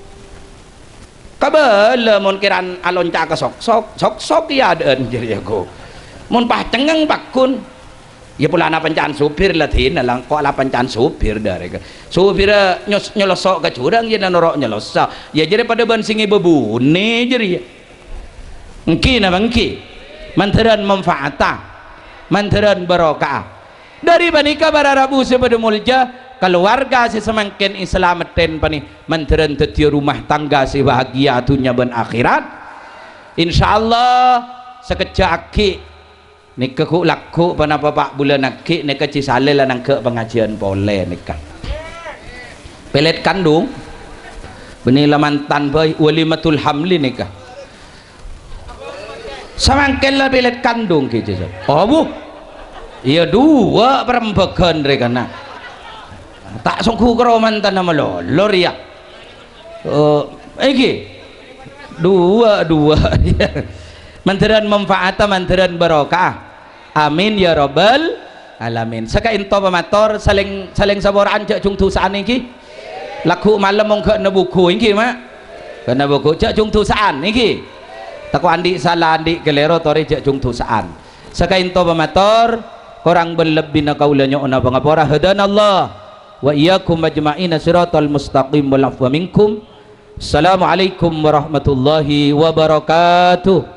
Kabâlâ mon kèran alonca' ka sok-sok, sok-sok iyâ adâ'ân jârèya, ghu. Mon pas cengngeng pagghun. Ya, polana panca'an sopir la dina, la engko' la panca'an sopir dâri ka. Sopirra nyos-, nyolosso' ka jurang, ya noro' nyolosso'. Ya, jârèya padâ bân sè ngèbâ bânnè jârèya. Èngghi napa èngghi? Mandhârân manfaata, mandhârân barokaa. Dâri panèka, para rabu sè padâ molja, kaluwarga sè samangkèn èsalameddhi panè, mandhârân dhâddhiyâ rumah tangga sè bahagia dhunnya bân akhèrat. Insyaallah, sakejjhâ' aghi'. Nèka ghu', lagghu' ponapa pa' bulân aghi' nèka Ci Salè la nangghâ' pangajiyân polè nèka. Pèlèt kandhung. Bânnè la mantan bhâi, walimatul hamli nèka. Samangkèn la pèlèt kandhung ghi, Ci Salè. Abu. Iyâ, duwâ' parembhâghân rè kana'. Ta' songghu karo mantanna malolo rèya. Oh, èngghi. Duwâ', duwâ'. Mandhârân manfaata, mandhârân barokaa. Amin ya rabbal alamin. Sakaènto pamator, salèng, salèng saporaan, jhâ' jung dhusa'an èngghi. Lagghu' malem mon ghâ' nabughu èngghi, ma'. Ghâ' nabughu, jhâ' jung dhusa'an èngghi. Tako' andi' sala, andi' kalèro, torè jhâ' jung dhusa'an. Sakaènto pamator, korang bân lebbina kaulâ nyo'ona pangapora. Hadanallah wa iyyakum ajma'ina siratal mustaqim wal afwa minkum. Assalamualaikum warahmatullahi wabarakatuh.